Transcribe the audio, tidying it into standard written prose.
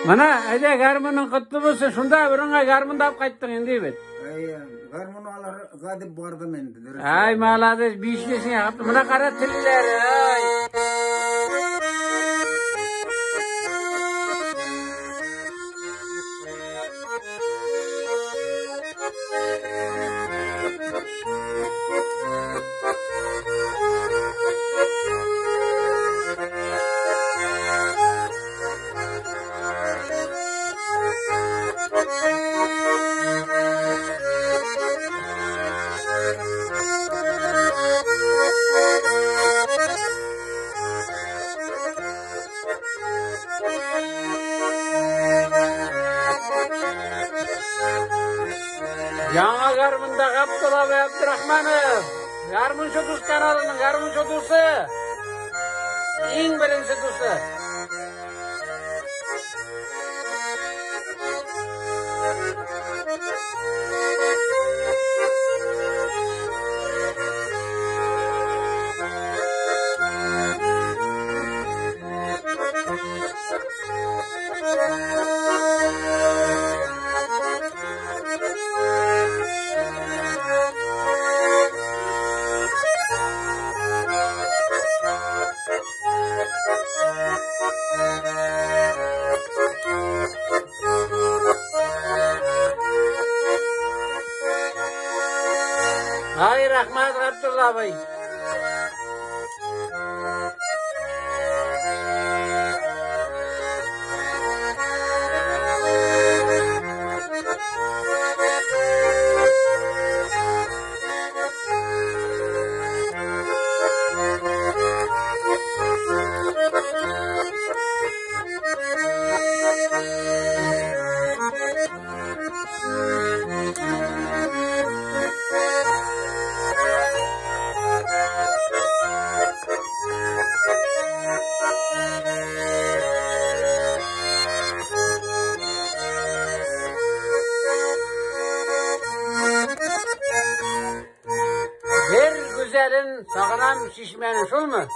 Менә, әйдә, гармуның котлы булсын. Шунда урынга гармун да алып кайттың инде бит. Әйе, гармун алырга дип бардым инде. Дөрес. Ай, молодец, бишлесең. Менә кара телләре, ай. Яңа гармунда Габдулла абый Абдрахманов. Гармунчы дус каналының гармунчы дусы. Иң беренче дусы. Ай, рәхмәт, Габдулла абый. Бер гүзәлен сагынам чишмәнең, шулмы?